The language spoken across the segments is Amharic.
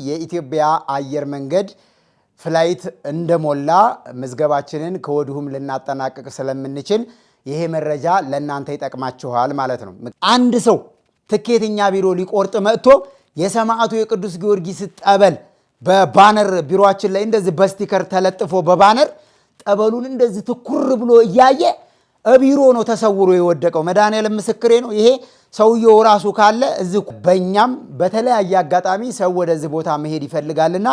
የኢትዮጵያ አየር መንገድ flight እንደሞላ ምዝገባችንን ከወዲሁም ልናጠናቅቅ ስለምንችል ይሄ መረጃ ለእናንተ ይጠቅማችኋል ማለት ነው። አንድ ሰው ትኬት እኛ ቢሮ ሊቆርጥ መጥቶ የሰማዕቱ የቅዱስ ጊዮርጊስ ጠበል በ banner ቢሮችን ላይ እንደዚህ በ sticker ተለጥፎ በ banner ጠበሉን እንደዚህ ትኩር ብሎ እያየ ቢሮ ነው ተሰውሮ የወደቀው። መድኃኔዓለም ምስክሬ ነው። ይሄ ሰውየው ራሱ ካለ እዚህ በእኛም በተለያየ አጋጣሚ ሰው ወደዚህ ቦታ መሄድ ይፈልጋልና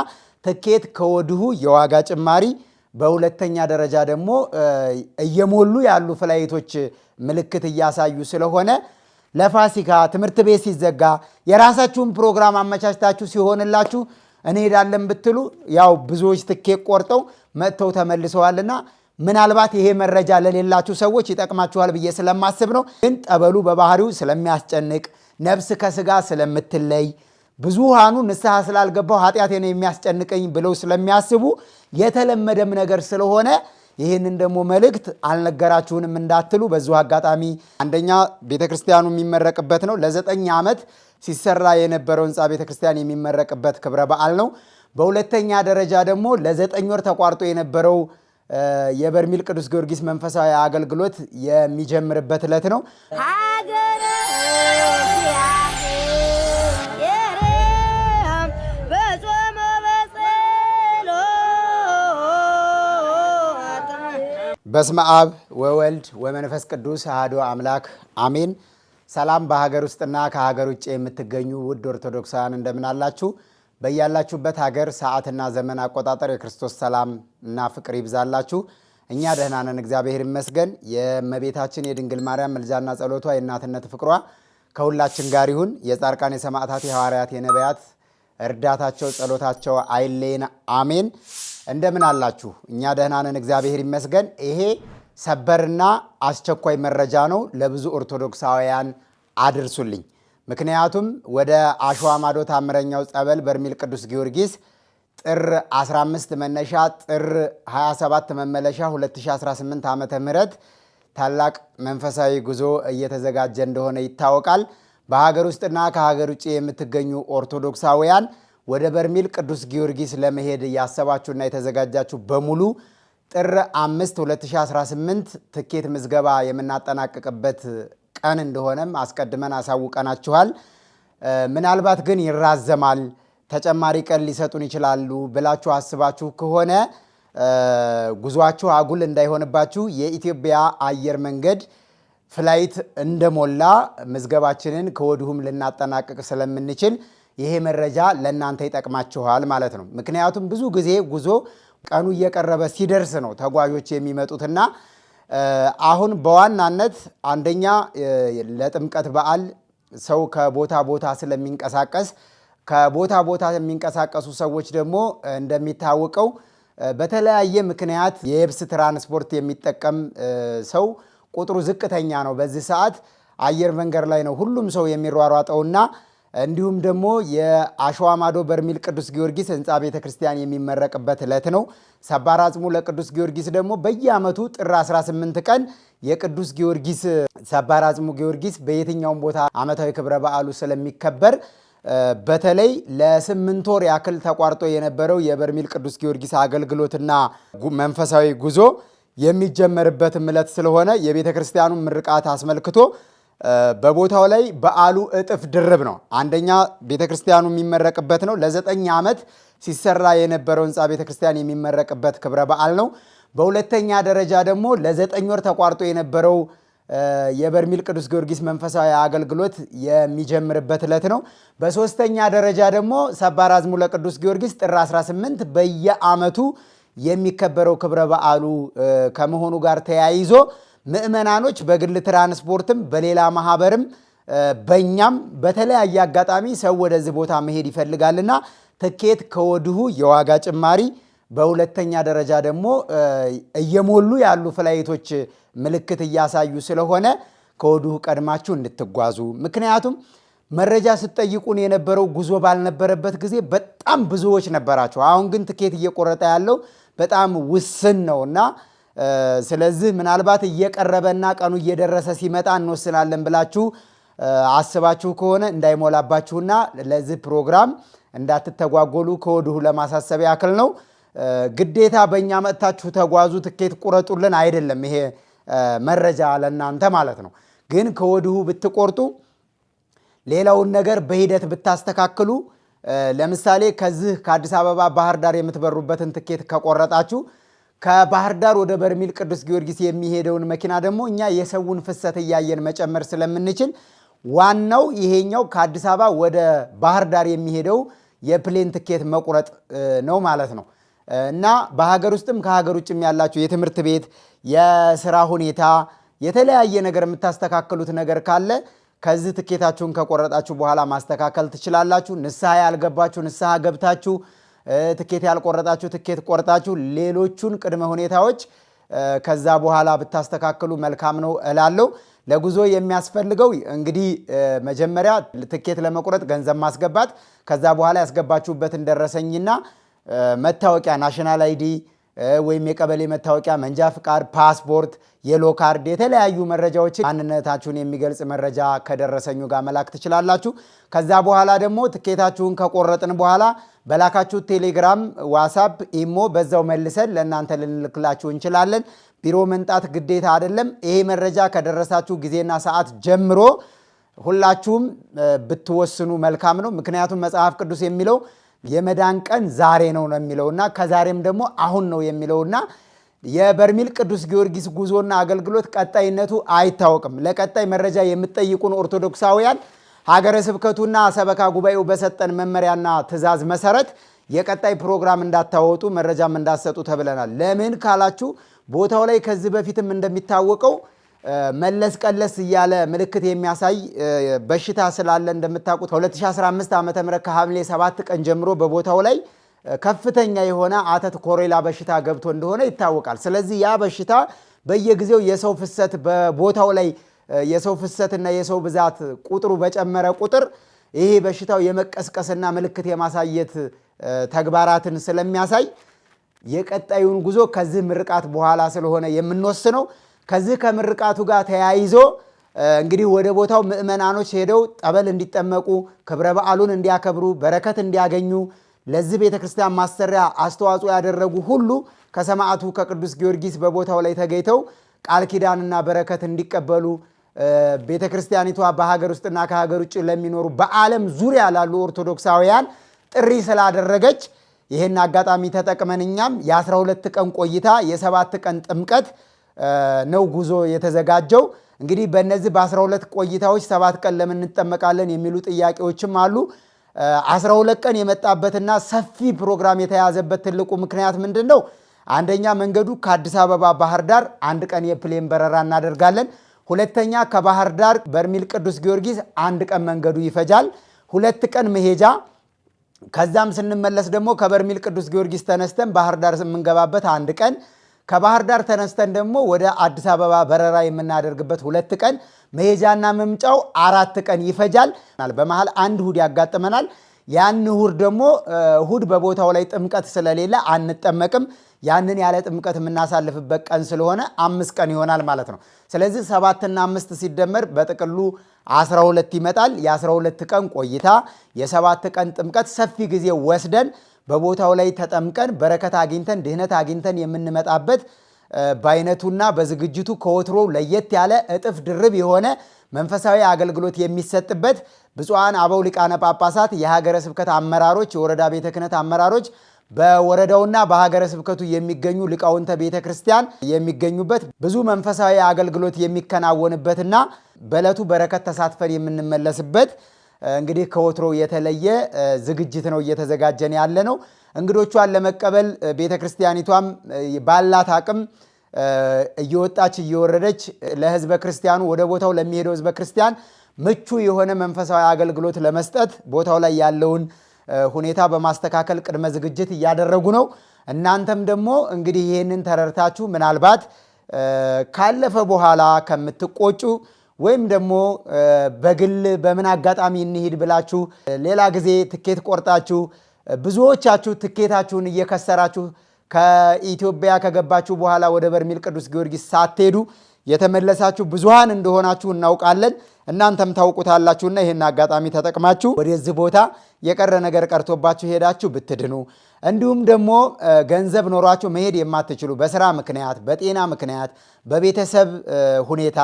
ትኬት ከወዲሁ የዋጋ ጭማሪ፣ በሁለተኛ ደረጃ ደግሞ እየሞሉ ያሉ flight ኦች ምልክት እያሳዩ ስለሆነ ለፋሲካ ትምህርት ቤት ሲዘጋ የራሳችሁን ፕሮግራም አመቻችታችሁ ሲሆንላችሁ እንሄዳለን ብትሉ ያው ብዙዎች ትኬት ቆርጠው መጥተው ተመልሰዋልና ምናልባት ይሄ መረጃ ለሌላችሁ ሰዎች ይጠቅማችኋል ብዬ ስለማስብ ነው። ግን ጠበሉ በባህሪው ስለሚያስጨንቅ፣ ነፍስ ከስጋ ስለምትለይ፣ ብዙሃኑ ንስሐ ስላልገባው ኃጢአቴ ነው የሚያስጨንቀኝ ብለው ስለሚያስቡ የተለመደም ነገር ስለሆነ ይህንን ደግሞ መልእክት አልነገራችሁንም እንዳትሉ በዚሁ አጋጣሚ አንደኛ ቤተክርስቲያኑ የሚመረቅበት ነው። ለ9 ዓመት ሲሰራ የነበረው ህንፃ ቤተክርስቲያን የሚመረቅበት ክብረ በዓል ነው። በሁለተኛ ደረጃ ደግሞ ለ9 ወር ተቋርጦ የነበረው የበርሜል ቅዱስ ጊዮርጊስ መንፈሳዊ አገልግሎት የሚጀምርበት ዕለት ነው። በስመ አብ ወወልድ ወመንፈስ ቅዱስ አሐዱ አምላክ አሜን። ሰላም በሀገር ውስጥና ከሀገር ውጭ የምትገኙ ውድ ኦርቶዶክሳውያን እንደምን አላችሁ? በያላችሁበት ሀገር ሰዓትና ዘመን አቆጣጠር የክርስቶስ ሰላም እና ፍቅር ይብዛላችሁ። እኛ ደህና ነን፣ እግዚአብሔር ይመስገን። የእመቤታችን የድንግል ማርያም ምልጃና ጸሎቷ የእናትነት ፍቅሯ ከሁላችን ጋር ይሁን። የጻድቃን የሰማዕታት፣ የሐዋርያት፣ የነቢያት እርዳታቸው ጸሎታቸው አይለየን፣ አሜን። እንደምን አላችሁ? እኛ ደህና ነን፣ እግዚአብሔር ይመስገን። ይሄ ሰበርና አስቸኳይ መረጃ ነው፣ ለብዙ ኦርቶዶክሳውያን አድርሱልኝ። ምክንያቱም ወደ አሸዋ ማዶ ታምረኛው ጸበል በርሜል ቅዱስ ጊዮርጊስ ጥር 15 መነሻ ጥር 27 መመለሻ 2018 ዓመተ ምህረት ታላቅ መንፈሳዊ ጉዞ እየተዘጋጀ እንደሆነ ይታወቃል። በሀገር ውስጥና ከሀገር ውጭ የምትገኙ ኦርቶዶክሳውያን ወደ በርሜል ቅዱስ ጊዮርጊስ ለመሄድ ያሰባችሁና የተዘጋጃችሁ በሙሉ ጥር 5 2018 ትኬት ምዝገባ የምናጠናቅቅበት ቀን እንደሆነም አስቀድመን አሳውቀናችኋል። ምናልባት ግን ይራዘማል፣ ተጨማሪ ቀን ሊሰጡን ይችላሉ ብላችሁ አስባችሁ ከሆነ ጉዟችሁ አጉል እንዳይሆንባችሁ የኢትዮጵያ አየር መንገድ flight እንደሞላ ምዝገባችንን ከወዲሁም ልናጠናቅቅ ስለምንችል ይሄ መረጃ ለእናንተ ይጠቅማችኋል ማለት ነው። ምክንያቱም ብዙ ጊዜ ጉዞ ቀኑ እየቀረበ ሲደርስ ነው ተጓዦች የሚመጡትና አሁን በዋናነት አንደኛ ለጥምቀት በዓል ሰው ከቦታ ቦታ ስለሚንቀሳቀስ ከቦታ ቦታ የሚንቀሳቀሱ ሰዎች ደግሞ እንደሚታወቀው በተለያየ ምክንያት የየብስ ትራንስፖርት የሚጠቀም ሰው ቁጥሩ ዝቅተኛ ነው። በዚህ ሰዓት አየር መንገድ ላይ ነው ሁሉም ሰው የሚሯሯጠውና እንዲሁም ደግሞ የአሸዋ ማዶ በርሜል ቅዱስ ጊዮርጊስ ህንፃ ቤተ ክርስቲያን የሚመረቅበት ዕለት ነው። ሰባር አጽሙ ለቅዱስ ጊዮርጊስ ደግሞ በየዓመቱ ጥር 18 ቀን የቅዱስ ጊዮርጊስ ሰባር አጽሙ ጊዮርጊስ በየትኛውም ቦታ ዓመታዊ ክብረ በዓሉ ስለሚከበር በተለይ ለ8 ወር ያክል ተቋርጦ የነበረው የበርሜል ቅዱስ ጊዮርጊስ አገልግሎትና መንፈሳዊ ጉዞ የሚጀመርበትም ዕለት ስለሆነ የቤተ ክርስቲያኑን ምርቃት አስመልክቶ በቦታው ላይ በዓሉ እጥፍ ድርብ ነው። አንደኛ ቤተክርስቲያኑ የሚመረቅበት ነው። ለ9 ዓመት ሲሰራ የነበረው ህንፃ ቤተክርስቲያን የሚመረቅበት ክብረ በዓል ነው። በሁለተኛ ደረጃ ደግሞ ለ9 ወር ተቋርጦ የነበረው የበርሜል ቅዱስ ጊዮርጊስ መንፈሳዊ አገልግሎት የሚጀምርበት ዕለት ነው። በሶስተኛ ደረጃ ደግሞ ሰባር አዝሙ ለቅዱስ ጊዮርጊስ ጥር 18 በየዓመቱ የሚከበረው ክብረ በዓሉ ከመሆኑ ጋር ተያይዞ ምእመናኖች በግል ትራንስፖርትም በሌላ ማህበርም በእኛም በተለያየ አጋጣሚ ሰው ወደዚህ ቦታ መሄድ ይፈልጋልና ትኬት ከወዲሁ የዋጋ ጭማሪ፣ በሁለተኛ ደረጃ ደግሞ እየሞሉ ያሉ flight ኦች ምልክት እያሳዩ ስለሆነ ከወዲሁ ቀድማችሁ እንድትጓዙ። ምክንያቱም መረጃ ስትጠይቁን የነበረው ጉዞ ባልነበረበት ጊዜ በጣም ብዙዎች ነበራቸው። አሁን ግን ትኬት እየቆረጠ ያለው በጣም ውስን ነውና ስለዚህ ምናልባት እየቀረበና ቀኑ እየደረሰ ሲመጣ እንወስናለን ብላችሁ አስባችሁ ከሆነ እንዳይሞላባችሁና ለዚህ ፕሮግራም እንዳትተጓጎሉ ከወዲሁ ለማሳሰብ ያክል ነው። ግዴታ በእኛ መጥታችሁ ተጓዙ፣ ትኬት ቁረጡልን አይደለም። ይሄ መረጃ ለእናንተ ማለት ነው። ግን ከወዲሁ ብትቆርጡ ሌላውን ነገር በሂደት ብታስተካክሉ፣ ለምሳሌ ከዚህ ከአዲስ አበባ ባህር ዳር የምትበሩበትን ትኬት ከቆረጣችሁ ከባህር ዳር ወደ በርሜል ቅዱስ ጊዮርጊስ የሚሄደውን መኪና ደግሞ እኛ የሰውን ፍሰት እያየን መጨመር ስለምንችል ዋናው ይሄኛው ከአዲስ አበባ ወደ ባህር ዳር የሚሄደው የ plane ትኬት መቁረጥ ነው ማለት ነው። እና በሀገር ውስጥም ከሀገር ውጭም ያላችሁ የትምህርት ቤት፣ የስራ ሁኔታ፣ የተለያየ ነገር የምታስተካክሉት ነገር ካለ ከዚህ ትኬታችሁን ከቆረጣችሁ በኋላ ማስተካከል ትችላላችሁ። ንስሐ ያልገባችሁ ንስሐ ገብታችሁ፣ ትኬት ያልቆረጣችሁ ትኬት ቆርጣችሁ፣ ሌሎቹን ቅድመ ሁኔታዎች ከዛ በኋላ ብታስተካክሉ መልካም ነው እላለሁ። ለጉዞ የሚያስፈልገው እንግዲህ መጀመሪያ ትኬት ለመቁረጥ ገንዘብ ማስገባት፣ ከዛ በኋላ ያስገባችሁበትን ደረሰኝና መታወቂያ national ID ወይም የቀበሌ መታወቂያ፣ መንጃ ፍቃድ፣ ፓስፖርት፣ yellow card፣ የተለያዩ መረጃዎችን ማንነታችሁን የሚገልጽ መረጃ ከደረሰኙ ጋር መላክ ትችላላችሁ። ከዛ በኋላ ደግሞ ትኬታችሁን ከቆረጥን በኋላ በላካችሁ ቴሌግራም፣ ዋትሳፕ፣ ኢሞ በዛው መልሰን ለእናንተ ልንልክላችሁ እንችላለን። ቢሮ መምጣት ግዴታ አይደለም። ይሄ መረጃ ከደረሳችሁ ጊዜና ሰዓት ጀምሮ ሁላችሁም ብትወስኑ መልካም ነው። ምክንያቱም መጽሐፍ ቅዱስ የሚለው የመዳን ቀን ዛሬ ነው ነው የሚለውና ከዛሬም ደግሞ አሁን ነው የሚለውና የበርሜል ቅዱስ ጊዮርጊስ ጉዞና አገልግሎት ቀጣይነቱ አይታወቅም። ለቀጣይ መረጃ የምትጠይቁን ኦርቶዶክሳውያን ሀገረ ስብከቱና ሰበካ ጉባኤው በሰጠን መመሪያና ትዕዛዝ መሰረት የቀጣይ ፕሮግራም እንዳታወጡ መረጃም እንዳትሰጡ ተብለናል። ለምን ካላችሁ ቦታው ላይ ከዚህ በፊትም እንደሚታወቀው መለስ ቀለስ እያለ ምልክት የሚያሳይ በሽታ ስላለ እንደምታውቁት ከ2015 ዓ ም ከሐምሌ 7 ቀን ጀምሮ በቦታው ላይ ከፍተኛ የሆነ አተት ኮሬላ በሽታ ገብቶ እንደሆነ ይታወቃል። ስለዚህ ያ በሽታ በየጊዜው የሰው ፍሰት በቦታው ላይ የሰው ፍሰትና የሰው ብዛት ቁጥሩ በጨመረ ቁጥር ይሄ በሽታው የመቀስቀስና ምልክት የማሳየት ተግባራትን ስለሚያሳይ የቀጣዩን ጉዞ ከዚህ ምርቃት በኋላ ስለሆነ የምንወስነው ከዚህ ከምርቃቱ ጋር ተያይዞ እንግዲህ ወደ ቦታው ምዕመናኖች ሄደው ጠበል እንዲጠመቁ፣ ክብረ በዓሉን እንዲያከብሩ፣ በረከት እንዲያገኙ ለዚህ ቤተ ክርስቲያን ማሰሪያ አስተዋጽኦ ያደረጉ ሁሉ ከሰማዕቱ ከቅዱስ ጊዮርጊስ በቦታው ላይ ተገኝተው ቃል ኪዳንና በረከት እንዲቀበሉ ቤተ ክርስቲያኒቷ በሀገር ውስጥና ከሀገር ውጭ ለሚኖሩ በዓለም ዙሪያ ላሉ ኦርቶዶክሳውያን ጥሪ ስላደረገች ይህን አጋጣሚ ተጠቅመን እኛም የ12 ቀን ቆይታ የ7 ቀን ጥምቀት ነው ጉዞ የተዘጋጀው። እንግዲህ በእነዚህ በ12 ቆይታዎች 7 ቀን ለምን እንጠመቃለን የሚሉ ጥያቄዎችም አሉ። 12 ቀን የመጣበትና ሰፊ ፕሮግራም የተያዘበት ትልቁ ምክንያት ምንድን ነው? አንደኛ መንገዱ ከአዲስ አበባ ባህር ዳር አንድ ቀን የ plane በረራ እናደርጋለን። ሁለተኛ ከባህር ዳር በርሜል ቅዱስ ጊዮርጊስ አንድ ቀን መንገዱ ይፈጃል። 2 ቀን መሄጃ፣ ከዛም ስንመለስ ደግሞ ከበርሜል ቅዱስ ጊዮርጊስ ተነስተን ባህር ዳር የምንገባበት አንድ ቀን፣ ከባህር ዳር ተነስተን ደግሞ ወደ አዲስ አበባ በረራ የምናደርግበት 2 ቀን፣ መሄጃና መምጫው 4 ቀን ይፈጃል። በመሃል አንድ እሁድ ያጋጥመናል። ያን እሁድ ደግሞ እሁድ በቦታው ላይ ጥምቀት ስለሌለ አንጠመቅም። ያንን ያለ ጥምቀት የምናሳልፍበት ቀን ስለሆነ 5 ቀን ይሆናል ማለት ነው። ስለዚህ 7ና 5 ሲደመር በጥቅሉ 12 ይመጣል። የ12 ቀን ቆይታ የ7 ቀን ጥምቀት ሰፊ ጊዜ ወስደን በቦታው ላይ ተጠምቀን በረከት አግኝተን ድህነት አግኝተን የምንመጣበት በአይነቱና በዝግጅቱ ከወትሮ ለየት ያለ እጥፍ ድርብ የሆነ መንፈሳዊ አገልግሎት የሚሰጥበት ብፁዓን አበው ሊቃነ ጳጳሳት፣ የሀገረ ስብከት አመራሮች፣ የወረዳ ቤተ ክህነት አመራሮች፣ በወረዳውና በሀገረ ስብከቱ የሚገኙ ሊቃውንተ ቤተ ክርስቲያን የሚገኙበት ብዙ መንፈሳዊ አገልግሎት የሚከናወንበትና በዕለቱ በረከት ተሳትፈን የምንመለስበት እንግዲህ ከወትሮ የተለየ ዝግጅት ነው እየተዘጋጀን ያለ ነው። እንግዶቿን ለመቀበል ቤተ ክርስቲያኒቷም ባላት አቅም እየወጣች እየወረደች ለሕዝበ ክርስቲያኑ ወደ ቦታው ለሚሄደው ሕዝበ ክርስቲያን ምቹ የሆነ መንፈሳዊ አገልግሎት ለመስጠት ቦታው ላይ ያለውን ሁኔታ በማስተካከል ቅድመ ዝግጅት እያደረጉ ነው። እናንተም ደግሞ እንግዲህ ይህንን ተረድታችሁ ምናልባት ካለፈ በኋላ ከምትቆጩ ወይም ደግሞ በግል በምን አጋጣሚ እንሂድ ብላችሁ ሌላ ጊዜ ትኬት ቆርጣችሁ ብዙዎቻችሁ ትኬታችሁን እየከሰራችሁ ከኢትዮጵያ ከገባችሁ በኋላ ወደ በርሜል ቅዱስ ጊዮርጊስ ሳትሄዱ የተመለሳችሁ ብዙሃን እንደሆናችሁ እናውቃለን። እናንተም ታውቁታላችሁና ይህን አጋጣሚ ተጠቅማችሁ ወደዚህ ቦታ የቀረ ነገር ቀርቶባችሁ ሄዳችሁ ብትድኑ፣ እንዲሁም ደግሞ ገንዘብ ኖሯችሁ መሄድ የማትችሉ በስራ ምክንያት፣ በጤና ምክንያት፣ በቤተሰብ ሁኔታ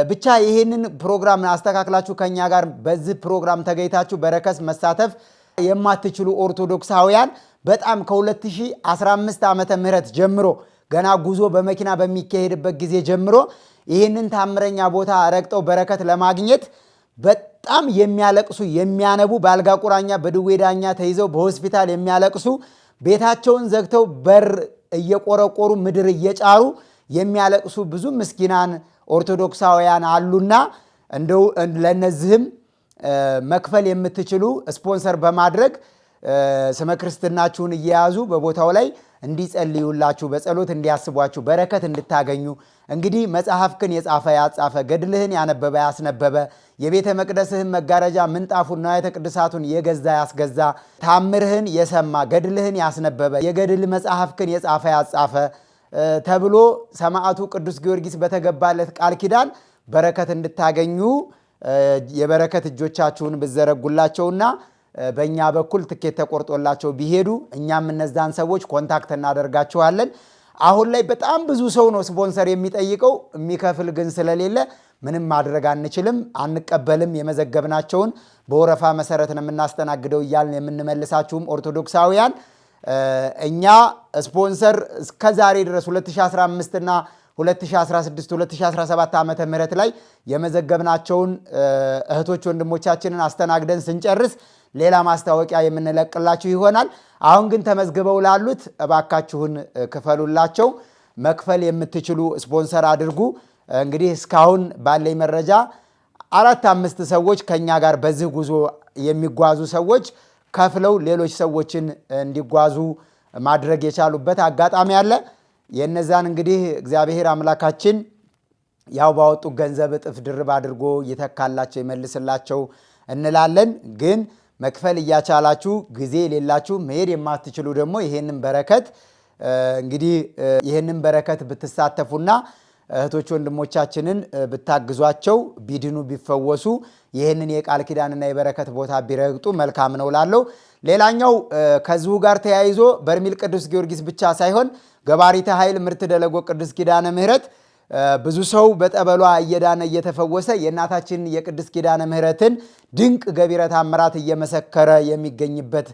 ብቻ ይህንን ፕሮግራም አስተካክላችሁ ከኛ ጋር በዚህ ፕሮግራም ተገኝታችሁ በረከት መሳተፍ የማትችሉ ኦርቶዶክሳውያን በጣም ከ2015 ዓመተ ምህረት ጀምሮ ገና ጉዞ በመኪና በሚካሄድበት ጊዜ ጀምሮ ይህንን ታምረኛ ቦታ ረግጠው በረከት ለማግኘት በጣም የሚያለቅሱ የሚያነቡ፣ በአልጋ ቁራኛ በድዌ ዳኛ ተይዘው በሆስፒታል የሚያለቅሱ፣ ቤታቸውን ዘግተው በር እየቆረቆሩ ምድር እየጫሩ የሚያለቅሱ ብዙ ምስኪናን ኦርቶዶክሳውያን አሉና እንደው ለነዚህም መክፈል የምትችሉ ስፖንሰር በማድረግ ስመ ክርስትናችሁን እየያዙ በቦታው ላይ እንዲጸልዩላችሁ፣ በጸሎት እንዲያስቧችሁ፣ በረከት እንድታገኙ። እንግዲህ መጽሐፍክን የጻፈ ያጻፈ፣ ገድልህን ያነበበ ያስነበበ፣ የቤተ መቅደስህን መጋረጃ ምንጣፉን ንዋያተ ቅድሳቱን የገዛ ያስገዛ፣ ታምርህን የሰማ፣ ገድልህን ያስነበበ፣ የገድል መጽሐፍክን የጻፈ ያጻፈ ተብሎ ሰማዕቱ ቅዱስ ጊዮርጊስ በተገባለት ቃል ኪዳን በረከት እንድታገኙ የበረከት እጆቻችሁን ብዘረጉላቸውና በእኛ በኩል ትኬት ተቆርጦላቸው ቢሄዱ እኛም እነዛን ሰዎች contact እናደርጋችኋለን። አሁን ላይ በጣም ብዙ ሰው ነው ስፖንሰር የሚጠይቀው፣ የሚከፍል ግን ስለሌለ ምንም ማድረግ አንችልም፣ አንቀበልም። የመዘገብናቸውን በወረፋ መሰረት ነው የምናስተናግደው እያልን የምንመልሳችሁም ኦርቶዶክሳውያን እኛ ስፖንሰር እስከ ዛሬ ድረስ 2015 እና 2016 2017 ዓመተ ምህረት ላይ የመዘገብናቸውን እህቶች ወንድሞቻችንን አስተናግደን ስንጨርስ ሌላ ማስታወቂያ የምንለቅላችሁ ይሆናል። አሁን ግን ተመዝግበው ላሉት እባካችሁን ክፈሉላቸው። መክፈል የምትችሉ ስፖንሰር አድርጉ። እንግዲህ እስካሁን ባለኝ መረጃ አራት አምስት ሰዎች ከኛ ጋር በዚህ ጉዞ የሚጓዙ ሰዎች ከፍለው ሌሎች ሰዎችን እንዲጓዙ ማድረግ የቻሉበት አጋጣሚ አለ። የነዛን እንግዲህ እግዚአብሔር አምላካችን ያው ባወጡ ገንዘብ እጥፍ ድርብ አድርጎ ይተካላቸው ይመልስላቸው እንላለን። ግን መክፈል እያቻላችሁ ጊዜ የሌላችሁ መሄድ የማትችሉ ደግሞ ይሄንን በረከት እንግዲህ ይሄንን በረከት ብትሳተፉና እህቶች ወንድሞቻችንን ብታግዟቸው ቢድኑ ቢፈወሱ ይህንን የቃል ኪዳንና የበረከት ቦታ ቢረግጡ መልካም ነው ላለው። ሌላኛው ከዚሁ ጋር ተያይዞ በርሜል ቅዱስ ጊዮርጊስ ብቻ ሳይሆን ገባሪተ ኃይል ምርት ደለጎ ቅዱስ ኪዳነ ምሕረት ብዙ ሰው በጠበሏ እየዳነ እየተፈወሰ የእናታችን የቅዱስ ኪዳነ ምሕረትን ድንቅ ገቢረ ተአምራት እየመሰከረ የሚገኝበት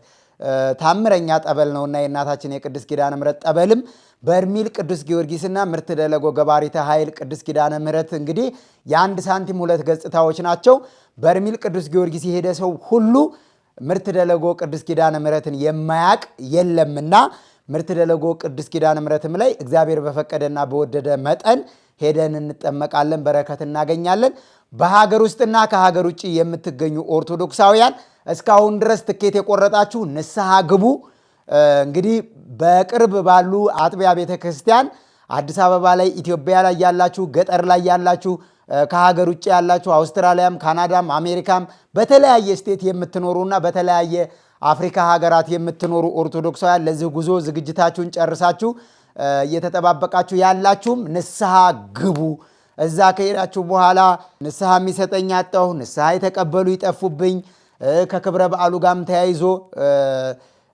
ታምረኛ ጠበል ነውና የእናታችን የቅዱስ ኪዳነ ምሕረት ጠበልም በርሜል ቅዱስ ጊዮርጊስና ምርት ደለጎ ገባሪተ ኃይል ቅዱስ ኪዳነ ምሕረት እንግዲህ የአንድ ሳንቲም ሁለት ገጽታዎች ናቸው። በርሜል ቅዱስ ጊዮርጊስ የሄደ ሰው ሁሉ ምርት ደለጎ ቅዱስ ኪዳነ ምሕረትን የማያቅ የለምና ምርት ደለጎ ቅዱስ ኪዳነ ምሕረትም ላይ እግዚአብሔር በፈቀደና በወደደ መጠን ሄደን እንጠመቃለን፣ በረከት እናገኛለን። በሀገር ውስጥና ከሀገር ውጭ የምትገኙ ኦርቶዶክሳውያን እስካሁን ድረስ ትኬት የቆረጣችሁ ንስሐ ግቡ። እንግዲህ በቅርብ ባሉ አጥቢያ ቤተ ክርስቲያን አዲስ አበባ ላይ፣ ኢትዮጵያ ላይ ያላችሁ፣ ገጠር ላይ ያላችሁ፣ ከሀገር ውጭ ያላችሁ፣ አውስትራሊያም፣ ካናዳም፣ አሜሪካም በተለያየ state የምትኖሩና በተለያየ አፍሪካ ሀገራት የምትኖሩ ኦርቶዶክሳውያን ለዚህ ጉዞ ዝግጅታችሁን ጨርሳችሁ እየተጠባበቃችሁ ያላችሁም ንስሐ ግቡ። እዛ ከሄዳችሁ በኋላ ንስሐ የሚሰጠኝ አጣሁ፣ ንስሐ የተቀበሉ ይጠፉብኝ፣ ከክብረ በዓሉ ጋርም ተያይዞ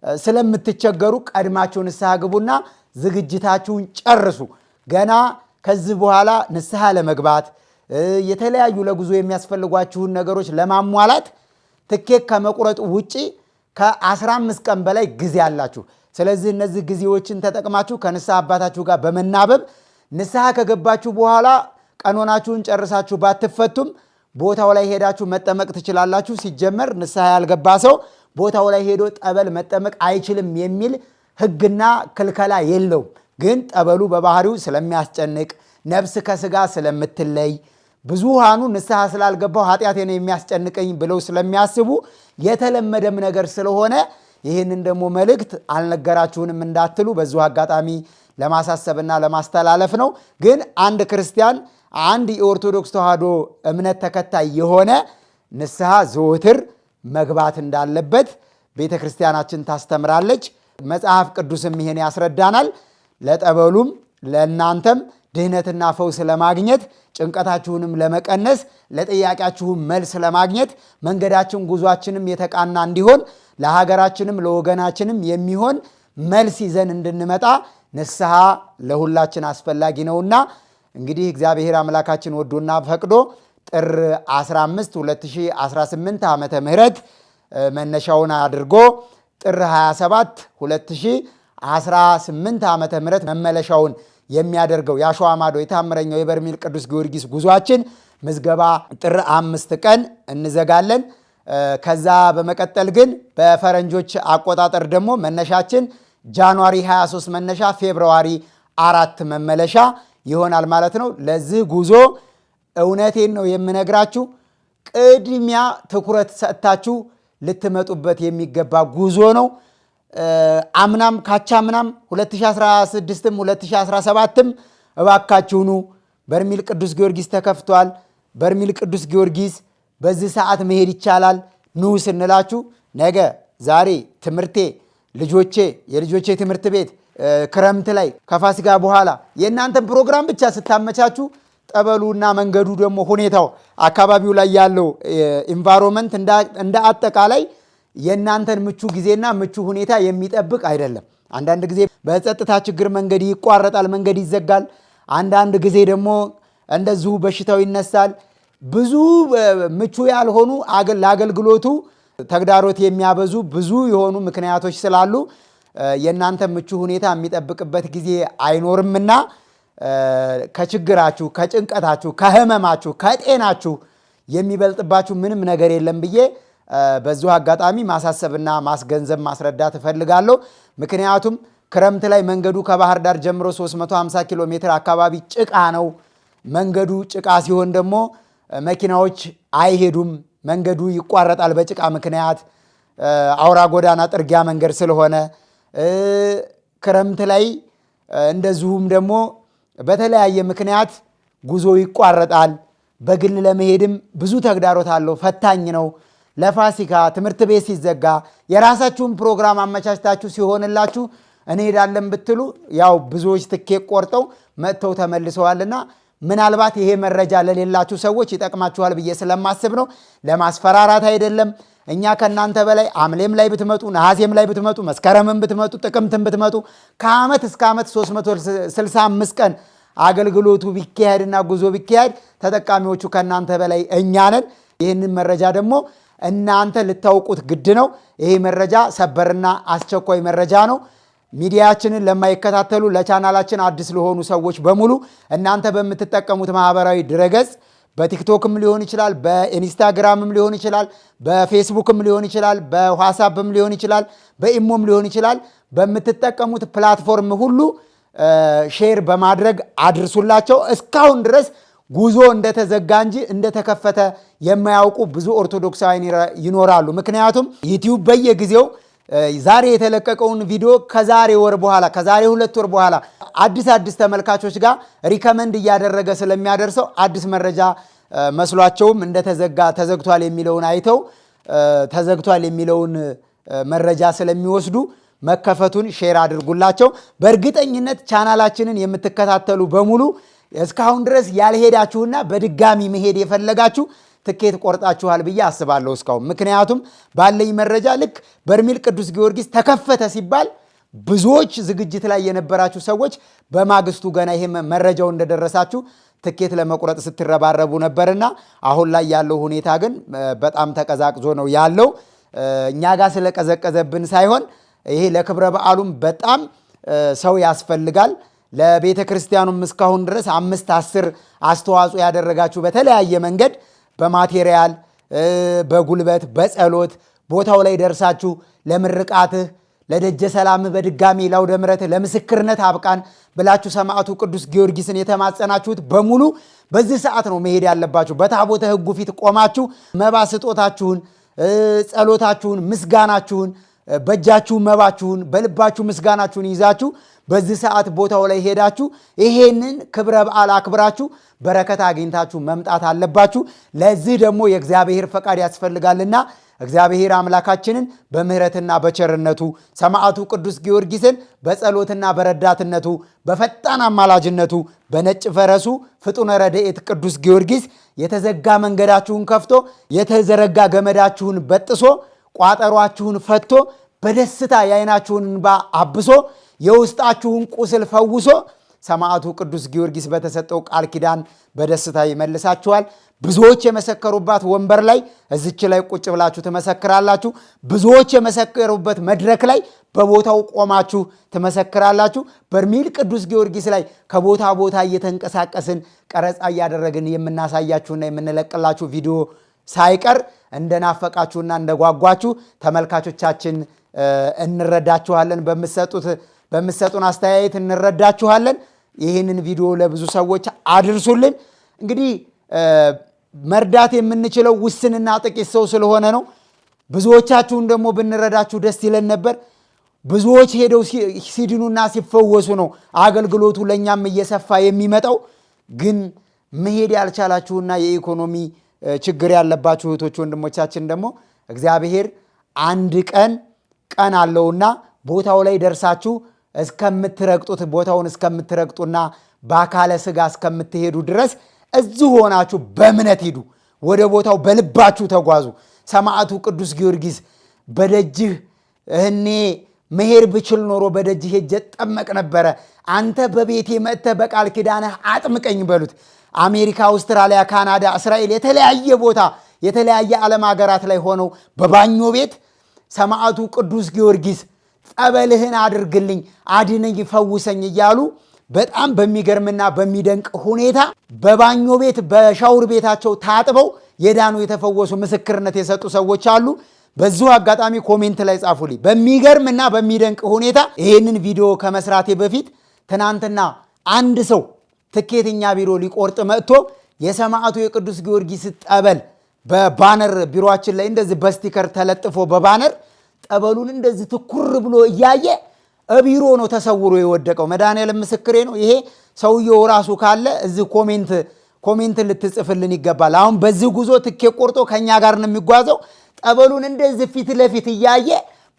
ስለምትቸገሩ ቀድማችሁ ንስሐ ግቡና ዝግጅታችሁን ጨርሱ። ገና ከዚህ በኋላ ንስሐ ለመግባት የተለያዩ ለጉዞ የሚያስፈልጓችሁን ነገሮች ለማሟላት ትኬት ከመቁረጥ ውጪ ከ15 ቀን በላይ ጊዜ አላችሁ። ስለዚህ እነዚህ ጊዜዎችን ተጠቅማችሁ ከንስሐ አባታችሁ ጋር በመናበብ ንስሐ ከገባችሁ በኋላ ቀኖናችሁን ጨርሳችሁ ባትፈቱም ቦታው ላይ ሄዳችሁ መጠመቅ ትችላላችሁ። ሲጀመር ንስሐ ያልገባ ሰው ቦታው ላይ ሄዶ ጠበል መጠመቅ አይችልም የሚል ሕግና ክልከላ የለውም። ግን ጠበሉ በባህሪው ስለሚያስጨንቅ፣ ነፍስ ከስጋ ስለምትለይ፣ ብዙሃኑ ንስሐ ስላልገባው ኃጢአቴ ነው የሚያስጨንቀኝ ብለው ስለሚያስቡ የተለመደም ነገር ስለሆነ ይህንን ደግሞ መልእክት አልነገራችሁንም እንዳትሉ በዚሁ አጋጣሚ ለማሳሰብና ለማስተላለፍ ነው። ግን አንድ ክርስቲያን፣ አንድ የኦርቶዶክስ ተዋሕዶ እምነት ተከታይ የሆነ ንስሐ ዘወትር መግባት እንዳለበት ቤተ ክርስቲያናችን ታስተምራለች። መጽሐፍ ቅዱስም ይሄን ያስረዳናል። ለጠበሉም ለእናንተም ድህነትና ፈውስ ለማግኘት፣ ጭንቀታችሁንም ለመቀነስ፣ ለጥያቄያችሁም መልስ ለማግኘት፣ መንገዳችን ጉዟችንም የተቃና እንዲሆን፣ ለሀገራችንም ለወገናችንም የሚሆን መልስ ይዘን እንድንመጣ ንስሐ ለሁላችን አስፈላጊ ነውና እንግዲህ እግዚአብሔር አምላካችን ወዶና ፈቅዶ ጥር 15 2018 ዓመተ ምህረት መነሻውን አድርጎ ጥር 27 2018 ዓመተ ምህረት መመለሻውን የሚያደርገው የአሸዋ ማዶ የታምረኛው የበርሜል ቅዱስ ጊዮርጊስ ጉዟችን ምዝገባ ጥር 5 ቀን እንዘጋለን። ከዛ በመቀጠል ግን በፈረንጆች አቆጣጠር ደግሞ መነሻችን January 23 መነሻ February 4 መመለሻ ይሆናል ማለት ነው። ለዚህ ጉዞ እውነቴን ነው የምነግራችሁ፣ ቅድሚያ ትኩረት ሰጥታችሁ ልትመጡበት የሚገባ ጉዞ ነው። አምናም ካቻምናም 2016ም 2017ም እባካችሁኑ በርሜል ቅዱስ ጊዮርጊስ ተከፍቷል፣ በርሜል ቅዱስ ጊዮርጊስ በዚህ ሰዓት መሄድ ይቻላል፣ ኑ ስንላችሁ ነገ ዛሬ ትምህርቴ፣ ልጆቼ፣ የልጆቼ ትምህርት ቤት ክረምት ላይ ከፋሲካ በኋላ የእናንተን ፕሮግራም ብቻ ስታመቻችሁ ጠበሉና መንገዱ ደግሞ ሁኔታው አካባቢው ላይ ያለው environment እንደ አጠቃላይ የእናንተን ምቹ ጊዜና ምቹ ሁኔታ የሚጠብቅ አይደለም። አንዳንድ ጊዜ በጸጥታ ችግር መንገድ ይቋረጣል፣ መንገድ ይዘጋል። አንዳንድ ጊዜ ደግሞ እንደዚሁ በሽታው ይነሳል። ብዙ ምቹ ያልሆኑ ለአገልግሎቱ ተግዳሮት የሚያበዙ ብዙ የሆኑ ምክንያቶች ስላሉ የእናንተ ምቹ ሁኔታ የሚጠብቅበት ጊዜ አይኖርምና ከችግራችሁ፣ ከጭንቀታችሁ፣ ከህመማችሁ፣ ከጤናችሁ የሚበልጥባችሁ ምንም ነገር የለም ብዬ በዚሁ አጋጣሚ ማሳሰብና ማስገንዘብ ማስረዳት እፈልጋለሁ። ምክንያቱም ክረምት ላይ መንገዱ ከባህር ዳር ጀምሮ 350 ኪሎ ሜትር አካባቢ ጭቃ ነው። መንገዱ ጭቃ ሲሆን ደግሞ መኪናዎች አይሄዱም። መንገዱ ይቋረጣል በጭቃ ምክንያት፣ አውራ ጎዳና ጥርጊያ መንገድ ስለሆነ ክረምት ላይ እንደዚሁም ደግሞ በተለያየ ምክንያት ጉዞ ይቋረጣል። በግል ለመሄድም ብዙ ተግዳሮት አለው፣ ፈታኝ ነው። ለፋሲካ ትምህርት ቤት ሲዘጋ የራሳችሁን ፕሮግራም አመቻችታችሁ ሲሆንላችሁ እንሄዳለን ብትሉ ያው ብዙዎች ትኬት ቆርጠው መጥተው ተመልሰዋልና ምናልባት ይሄ መረጃ ለሌላችሁ ሰዎች ይጠቅማችኋል ብዬ ስለማስብ ነው። ለማስፈራራት አይደለም። እኛ ከእናንተ በላይ ሐምሌም ላይ ብትመጡ፣ ነሐሴም ላይ ብትመጡ፣ መስከረምም ብትመጡ፣ ጥቅምትም ብትመጡ ከዓመት እስከ ዓመት 365 ቀን አገልግሎቱ ቢካሄድና ጉዞ ቢካሄድ ተጠቃሚዎቹ ከእናንተ በላይ እኛ ነን። ይህንን መረጃ ደግሞ እናንተ ልታውቁት ግድ ነው። ይሄ መረጃ ሰበርና አስቸኳይ መረጃ ነው። ሚዲያችንን ለማይከታተሉ፣ ለቻናላችን አዲስ ለሆኑ ሰዎች በሙሉ እናንተ በምትጠቀሙት ማህበራዊ ድረገጽ በቲክቶክም ሊሆን ይችላል፣ በኢንስታግራምም ሊሆን ይችላል፣ በፌስቡክም ሊሆን ይችላል፣ በዋትስአፕም ሊሆን ይችላል፣ በኢሞም ሊሆን ይችላል። በምትጠቀሙት platform ሁሉ share በማድረግ አድርሱላቸው። እስካሁን ድረስ ጉዞ እንደተዘጋ እንጂ እንደተከፈተ የማያውቁ ብዙ ኦርቶዶክሳውያን ይኖራሉ። ምክንያቱም ዩቲዩብ በየጊዜው ዛሬ የተለቀቀውን ቪዲዮ ከዛሬ ወር በኋላ፣ ከዛሬ 2 ወር በኋላ አዲስ አዲስ ተመልካቾች ጋር recommend እያደረገ ስለሚያደርሰው አዲስ መረጃ መስሏቸውም እንደተዘጋ ተዘግቷል የሚለውን አይተው ተዘግቷል የሚለውን መረጃ ስለሚወስዱ መከፈቱን share አድርጉላቸው። በእርግጠኝነት ቻናላችንን የምትከታተሉ በሙሉ እስካሁን ድረስ ያልሄዳችሁና በድጋሚ መሄድ የፈለጋችሁ ትኬት ቆርጣችኋል ብዬ አስባለሁ እስካሁን። ምክንያቱም ባለኝ መረጃ ልክ በርሜል ቅዱስ ጊዮርጊስ ተከፈተ ሲባል ብዙዎች ዝግጅት ላይ የነበራችሁ ሰዎች በማግስቱ ገና ይሄ መረጃው እንደደረሳችሁ ትኬት ለመቁረጥ ስትረባረቡ ነበርና አሁን ላይ ያለው ሁኔታ ግን በጣም ተቀዛቅዞ ነው ያለው። እኛ ጋር ስለቀዘቀዘብን ሳይሆን ይሄ ለክብረ በዓሉም በጣም ሰው ያስፈልጋል። ለቤተ ክርስቲያኑም እስካሁን ድረስ 5 10 አስተዋጽኦ ያደረጋችሁ በተለያየ መንገድ በማቴሪያል፣ በጉልበት፣ በጸሎት ቦታው ላይ ደርሳችሁ ለምርቃትህ፣ ለደጀ ሰላምህ፣ በድጋሚ ለአውደ ምሕረትህ፣ ለምስክርነት አብቃን ብላችሁ ሰማዕቱ ቅዱስ ጊዮርጊስን የተማጸናችሁት በሙሉ በዚህ ሰዓት ነው መሄድ ያለባችሁ። በታቦተ ሕጉ ፊት ቆማችሁ መባ ስጦታችሁን፣ ጸሎታችሁን፣ ምስጋናችሁን፣ በእጃችሁ መባችሁን፣ በልባችሁ ምስጋናችሁን ይዛችሁ በዚህ ሰዓት ቦታው ላይ ሄዳችሁ ይሄንን ክብረ በዓል አክብራችሁ በረከት አግኝታችሁ መምጣት አለባችሁ። ለዚህ ደግሞ የእግዚአብሔር ፈቃድ ያስፈልጋልና እግዚአብሔር አምላካችንን በምሕረትና በቸርነቱ ሰማዕቱ ቅዱስ ጊዮርጊስን በጸሎትና በረዳትነቱ በፈጣን አማላጅነቱ በነጭ ፈረሱ ፍጡነ ረድኤት ቅዱስ ጊዮርጊስ የተዘጋ መንገዳችሁን ከፍቶ፣ የተዘረጋ ገመዳችሁን በጥሶ፣ ቋጠሯችሁን ፈቶ፣ በደስታ የዓይናችሁን እንባ አብሶ፣ የውስጣችሁን ቁስል ፈውሶ ሰማዕቱ ቅዱስ ጊዮርጊስ በተሰጠው ቃል ኪዳን በደስታ ይመልሳችኋል። ብዙዎች የመሰከሩባት ወንበር ላይ እዚች ላይ ቁጭ ብላችሁ ትመሰክራላችሁ። ብዙዎች የመሰከሩበት መድረክ ላይ በቦታው ቆማችሁ ትመሰክራላችሁ። በርሜል ቅዱስ ጊዮርጊስ ላይ ከቦታ ቦታ እየተንቀሳቀስን ቀረጻ እያደረግን የምናሳያችሁና የምንለቅላችሁ ቪዲዮ ሳይቀር እንደናፈቃችሁና እንደጓጓችሁ ተመልካቾቻችን እንረዳችኋለን። በምትሰጡን አስተያየት እንረዳችኋለን። ይህንን ቪዲዮ ለብዙ ሰዎች አድርሱልን። እንግዲህ መርዳት የምንችለው ውስንና ጥቂት ሰው ስለሆነ ነው። ብዙዎቻችሁን ደግሞ ብንረዳችሁ ደስ ይለን ነበር። ብዙዎች ሄደው ሲድኑና ሲፈወሱ ነው አገልግሎቱ ለእኛም እየሰፋ የሚመጣው። ግን መሄድ ያልቻላችሁና የኢኮኖሚ ችግር ያለባችሁ እህቶች ወንድሞቻችን ደግሞ እግዚአብሔር አንድ ቀን ቀን አለውና ቦታው ላይ ደርሳችሁ እስከምትረግጡት፣ ቦታውን እስከምትረግጡና በአካለ ስጋ እስከምትሄዱ ድረስ እዚሁ ሆናችሁ በእምነት ሂዱ። ወደ ቦታው በልባችሁ ተጓዙ። ሰማዕቱ ቅዱስ ጊዮርጊስ በደጅህ እኔ መሄድ ብችል ኖሮ በደጅህ ሄጄ እጠመቅ ነበረ፣ አንተ በቤቴ መጥተህ በቃል ኪዳንህ አጥምቀኝ በሉት። አሜሪካ፣ አውስትራሊያ፣ ካናዳ፣ እስራኤል የተለያየ ቦታ የተለያየ ዓለም ሀገራት ላይ ሆነው በባኞ ቤት ሰማዕቱ ቅዱስ ጊዮርጊስ ጸበልህን አድርግልኝ፣ አድነኝ፣ ፈውሰኝ እያሉ በጣም በሚገርምና በሚደንቅ ሁኔታ በባኞ ቤት በሻውር ቤታቸው ታጥበው የዳኑ የተፈወሱ ምስክርነት የሰጡ ሰዎች አሉ። በዚሁ አጋጣሚ comment ላይ ጻፉልኝ። በሚገርምና በሚደንቅ ሁኔታ ይህንን ቪዲዮ ከመስራቴ በፊት ትናንትና አንድ ሰው ትኬት እኛ ቢሮ ሊቆርጥ መጥቶ የሰማዕቱ የቅዱስ ጊዮርጊስ ጠበል በ banner ቢሮአችን ላይ እንደዚህ በ sticker ተለጥፎ በ banner ጠበሉን እንደዚህ ትኩር ብሎ እያየ ቢሮ ነው ተሰውሮ የወደቀው። መድኃኒዓለም ምስክሬ ነው። ይሄ ሰውየው ራሱ ካለ እዚህ comment ልትጽፍልን ይገባል። አሁን በዚህ ጉዞ ትኬት ቆርጦ ከኛ ጋር ነው የሚጓዘው። ጠበሉን እንደዚህ ፊት ለፊት እያየ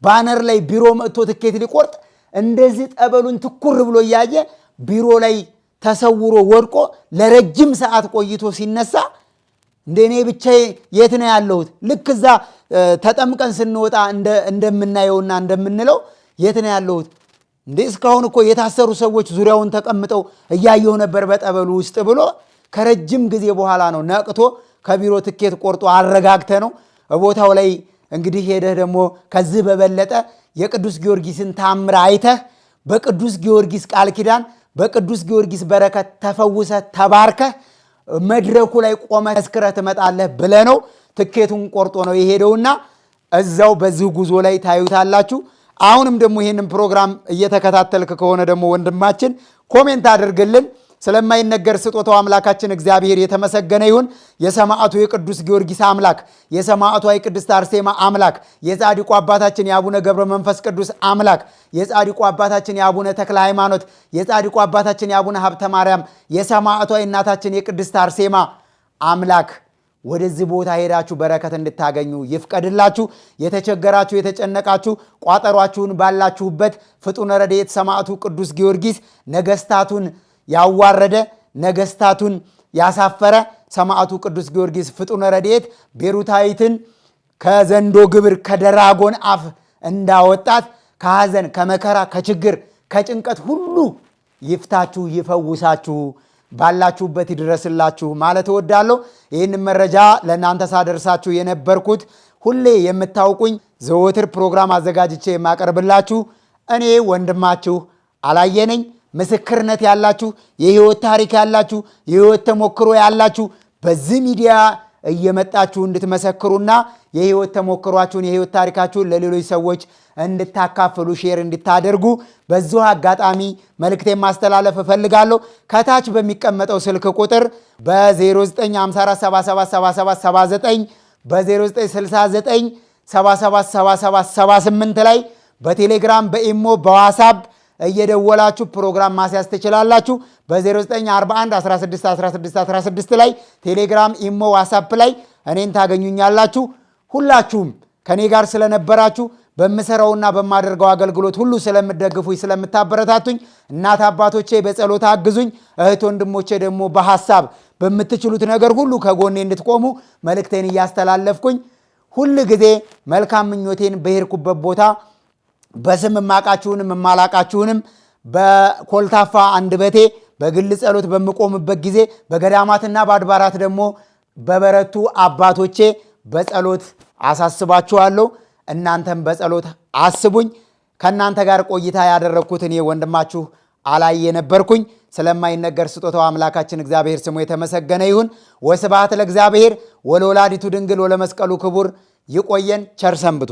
banner ላይ ቢሮ መጥቶ ትኬት ሊቆርጥ እንደዚህ ጠበሉን ትኩር ብሎ እያየ ቢሮ ላይ ተሰውሮ ወድቆ ለረጅም ሰዓት ቆይቶ ሲነሳ እንደ እኔ ብቻ የት ነው ያለሁት? ልክ እዛ ተጠምቀን ስንወጣ እንደምናየውና እንደምንለው የት ነው ያለሁት? እንዴ እስካሁን እኮ የታሰሩ ሰዎች ዙሪያውን ተቀምጠው እያየሁ ነበር በጠበሉ ውስጥ ብሎ ከረጅም ጊዜ በኋላ ነው ነቅቶ ከቢሮ ትኬት ቆርጦ አረጋግተ ነው ቦታው ላይ እንግዲህ ሄደህ ደግሞ ከዚህ በበለጠ የቅዱስ ጊዮርጊስን ታምር አይተህ በቅዱስ ጊዮርጊስ ቃል ኪዳን በቅዱስ ጊዮርጊስ በረከት ተፈውሰህ ተባርከህ መድረኩ ላይ ቆመህ መስክረህ ትመጣለህ ብለህ ነው ትኬቱን ቆርጦ ነው የሄደውና እዛው በዚህ ጉዞ ላይ ታዩታላችሁ። አሁንም ደግሞ ይህንን ፕሮግራም እየተከታተልክ ከሆነ ደግሞ ወንድማችን comment አድርግልን። ስለማይነገር ስጦታው አምላካችን እግዚአብሔር የተመሰገነ ይሁን። የሰማዕቱ የቅዱስ ጊዮርጊስ አምላክ፣ የሰማዕቷ የቅድስት አርሴማ አምላክ፣ የጻድቁ አባታችን የአቡነ ገብረ መንፈስ ቅዱስ አምላክ፣ የጻድቁ አባታችን የአቡነ ተክለ ሃይማኖት፣ የጻድቁ አባታችን የአቡነ ሀብተ ማርያም፣ የሰማዕቷ የእናታችን የቅድስት አርሴማ አምላክ ወደዚህ ቦታ ሄዳችሁ በረከት እንድታገኙ ይፍቀድላችሁ። የተቸገራችሁ የተጨነቃችሁ ቋጠሯችሁን ባላችሁበት ፍጡነ ረድኤት ሰማዕቱ ቅዱስ ጊዮርጊስ ነገስታቱን ያዋረደ ነገስታቱን ያሳፈረ ሰማዕቱ ቅዱስ ጊዮርጊስ ፍጡነ ረድኤት ቤሩታዊትን ከዘንዶ ግብር ከደራጎን አፍ እንዳወጣት ከሐዘን ከመከራ ከችግር ከጭንቀት ሁሉ ይፍታችሁ ይፈውሳችሁ ባላችሁበት ይድረስላችሁ ማለት እወዳለሁ። ይህን መረጃ ለእናንተ ሳደርሳችሁ የነበርኩት ሁሌ የምታውቁኝ ዘወትር ፕሮግራም አዘጋጅቼ የማቀርብላችሁ እኔ ወንድማችሁ አላየነኝ። ምስክርነት ያላችሁ፣ የህይወት ታሪክ ያላችሁ፣ የህይወት ተሞክሮ ያላችሁ በዚህ ሚዲያ እየመጣችሁ እንድትመሰክሩና የህይወት ተሞክሯችሁን የህይወት ታሪካችሁን ለሌሎች ሰዎች እንድታካፍሉ share እንድታደርጉ በዚሁ አጋጣሚ መልእክቴን ማስተላለፍ እፈልጋለሁ። ከታች በሚቀመጠው ስልክ ቁጥር በ0954777779 በ0969777778 ላይ በቴሌግራም፣ በኢሞ፣ በዋትስአፕ እየደወላችሁ ፕሮግራም ማስያዝ ትችላላችሁ። በ0941 16 16 16 ላይ ቴሌግራም፣ ኢሞ፣ ዋትስአፕ ላይ እኔን ታገኙኛላችሁ። ሁላችሁም ከእኔ ጋር ስለነበራችሁ፣ በምሰራውና በማደርገው አገልግሎት ሁሉ ስለምደግፉኝ፣ ስለምታበረታቱኝ፣ እናት አባቶቼ በጸሎት አግዙኝ፣ እህት ወንድሞቼ ደግሞ በሐሳብ በምትችሉት ነገር ሁሉ ከጎኔ እንድትቆሙ መልእክቴን እያስተላለፍኩኝ፣ ሁል ጊዜ መልካም ምኞቴን በሄድኩበት ቦታ በስም የማቃችሁንም የማላቃችሁንም በኮልታፋ አንደበቴ በግል ጸሎት በምቆምበት ጊዜ፣ በገዳማትና በአድባራት ደግሞ በበረቱ አባቶቼ በጸሎት አሳስባችኋለሁ። እናንተም በጸሎት አስቡኝ። ከእናንተ ጋር ቆይታ ያደረግኩት እኔ ወንድማችሁ አላየ ነበርኩኝ። ስለማይነገር ስጦታው አምላካችን እግዚአብሔር ስሙ የተመሰገነ ይሁን። ወስብሐት ለእግዚአብሔር ወለወላዲቱ ድንግል ወለመስቀሉ ክቡር። ይቆየን። ቸር ሰንብቱ።